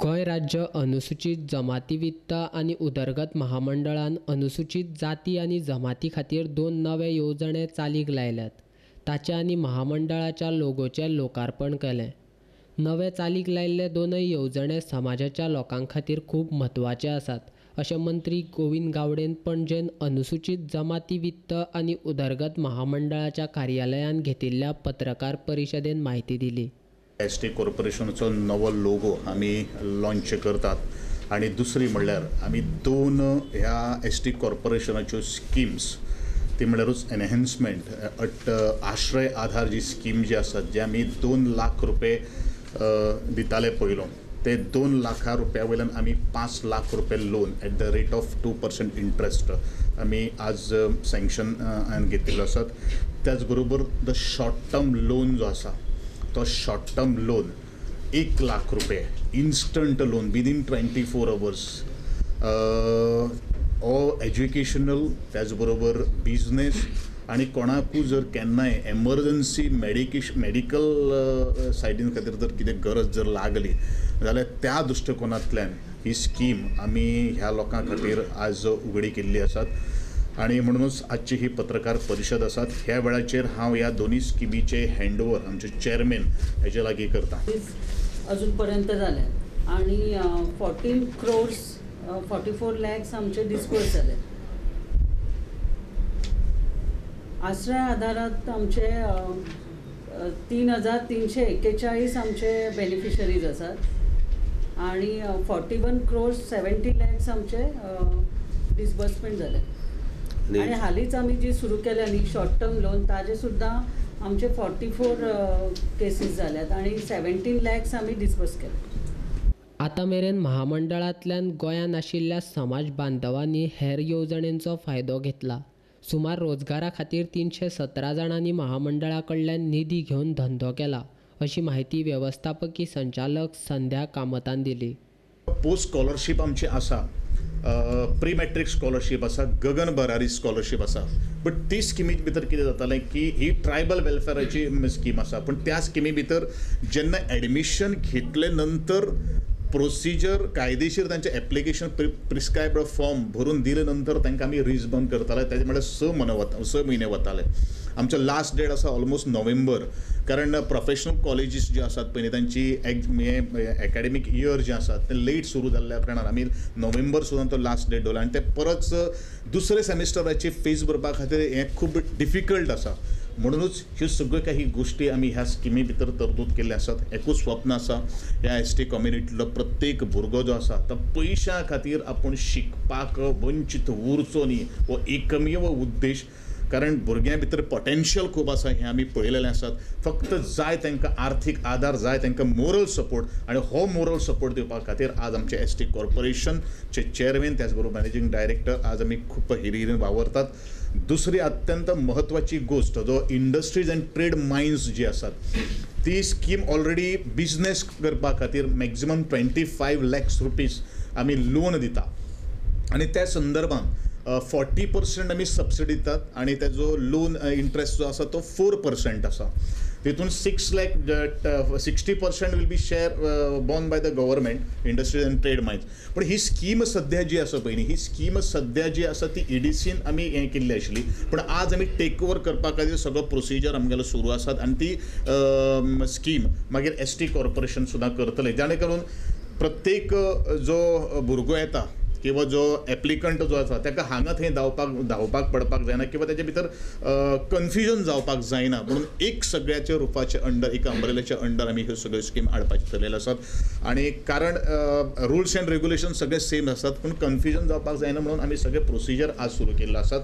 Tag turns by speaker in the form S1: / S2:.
S1: गोंय राज्य अनुसूचित जमाती वित्त आनी उदरगत महामंडळान अनुसूचित जाती आनी जमाती खातीर दोन नवे येवजणे चालीक लायल्यात. ताचे आनी महामंडळाच्या लोगोचें लोकार्पण केलें. नवे चालीक लायिल्ले दोनय येवजणे समाजाच्या लोकां खातीर खूब म्हत्वाचे आसात अशें मंत्री गोविंद गावडेन पणजेन अनुसूचित जमाती वित्त आनी उदरगत महामंडळाच्या कार्यालयान घेतिल्ल्या पत्रकार परिशदेन म्हायती दिली.
S2: एस टी कॉर्पोरेशनाचो नवो लोगो आमी लॉन्च करतात आनी दुसरी म्हणल्यार आमी दोन ह्या एस टी कॉर्पोरेशनाच्यो स्किम्स ती म्हणल्यारूच एनहेन्समेंट अट आश्रय आधार जी स्कीम जी आसात जे आमी 2 लाख रुपये दिताले पयलो ते 2 लाखां रुपया वयल्यान आमी 5 लाख रुपये loan at the rate of 2% interest आमी आज सँक्शन घेतिल्लो आसात. त्याच बरोबर the short term loan जो आसा तो शॉर्ट टर्म लोन 1 लाख रुपये इन्स्टंट लोन विदीन 24 अवर्स ओ एज्युकेशनल त्याचबरोबर बिजनेस आनी कोणाकूय जर केन्नाय एमरजन्सी मेडिकल सायडीन खातीर जर कितें गरज जर लागली जाल्यार त्या दृश्टिकोनांतल्यान ही स्कीम आमी ह्या लोकां खातीर आज उगडी केल्ली आसात आनी म्हणूनच आजची ही पत्रकार परिशद आसात. ह्या वेळाचेर हांव ह्या दोनूय स्किमीचे हँडओवर आमचे चेअरमॅन हेजे लागीं करता.
S3: अजून पर्यंत जाले आनी 14 crores 44 lakhs आमचे डिस्बर्स जाले. आश्रय आधारात आमचे 3,341 आमचे बेनिफिशरीज आसात आनी 41 crores 70 lakhs आमचे डिस्बर्समेंट जाले. आनी हालींच आमी जी सुरू केल्या न्ही शॉर्ट टर्म लोन ताजे सुद्दां आमचे 44 केसीस जाल्यात आनी 17 lakhs आमी डिस्बर्स केले.
S1: आतां मेरेन महामंडळांतल्यान गोंयांत आशिल्ल्या समाज बांधवांनी हेर येवजणेंचो फायदो घेतला. सुमार रोजगारा खातीर 317 जाणांनी महामंडळा कडल्यान निधी घेवन धंदो केला अशी म्हायती वेवस्थापकी संचालक संध्या कामतान दिली.
S2: पोस्ट स्कॉलरशीप आमची आसा, प्री मॅट्रीक स्कॉलरशीप आसा, गगन बरारी स्कॉलरशीप आसा. बट ती स्किमी भितर कितें जातालें की ही ट्रायबल वेलफेराची स्कीम आसा, पूण त्या स्किमी भितर जेन्ना एडमिशन घेतले नंतर प्रोसिजर कायदेशीर तांचें एप्लिकेशन प्रिस्क्रायब्ड फॉर्म भरून दिले नंतर तांकां आमी रिजबंद करताले. ताजे म्हळ्यार 6 म्हयने वताले. आमचो लास्ट डेट आसा ऑलमोस्ट नोव्हेंबर, कारण प्रोफेशनल कॉलेजीस ज्यो आसात पळय तांची एकाडेमीक इयर जें आसा तें लेट सुरू जाल्ल्या कारणान आमी नोव्हेंबर सुद्दां तो लास्ट डेट दवरला आनी ते परत दुसरे सेमिस्टराची फीज भरपा खातीर हें खूब डिफिकल्ट आसा. म्हणूनच ह्यो सगळ्यो काही गोश्टी आमी ह्या स्किमी भितर तरतूद केल्ले आसात. एकूच स्वप्न आसा ह्या एस टी कम्युनिटीलो प्रत्येक भुरगो जो आसा तो पयशां खातीर आपूण शिकपाक वंचीत उरचो न्ही हो एकमेव उद्देश, कारण भुरग्यां भितर पोटेन्शियल खूब आसा हें आमी पळयलेलें आसात. फक्त जाय तांकां आर्थीक आदार, जाय तांकां मोरल सपोर्ट आनी हो मोरल सपोर्ट दिवपा खातीर आज आमचे एस टी कॉर्पोरेशनचे चेअरमॅन त्याच बरोबर मॅनेजींग डायरेक्टर आज आमी खूब हिरिहिरीन वावरतात. दुसरी अत्यंत म्हत्वाची गोश्ट जो इंडस्ट्रीज अँड ट्रेड मायन्स जी आसात ती स्कीम ऑलरेडी बिजनेस करपा खातीर मॅक्झिमम 25 lakhs rupees आमी लोन दिता आनी त्या संदर्भात 40% आमी सबसिडी दितात आनी तेजो लोन इंट्रस्ट जो आसा तो 4% आसा. तितून 6 lakh 60% will be share borne by the government industries and trade mines. पूण ही स्कीम सद्या जी आसा पळय न्ही ही स्कीम सद्या जी आसा ती ईडीसीन आमी हें केल्ली आशिल्ली, पूण आज आमी टेक ओवर करपा खातीर सगळो प्रोसिजर आमगेलो सुरू आसात आनी ती स्कीम मागीर एस टी कॉर्पोरेशन सुद्दां करतले, जाणे करून प्रत्येक जो भुरगो येता किंवा जो एप्लिकंट जो आसा ताका हांगा थंय धांवपाक पडपाक जायना किंवा ताजे भितर कन्फ्युजन जावपाक जायना म्हणून एक सगळ्याच्या रुपाचे अंडर, एका अंब्रेलाच्या अंडर आमी ह्यो सगळ्यो स्कीम हाडपाचे थरलेले आसात. आनी कारण रुल्स अँड रेग्युलेशन सगळे सेम आसात, पूण कन्फ्युजन जावपाक जायना म्हणून आमी सगळे प्रोसिजर आज सुरू केल्ले आसात.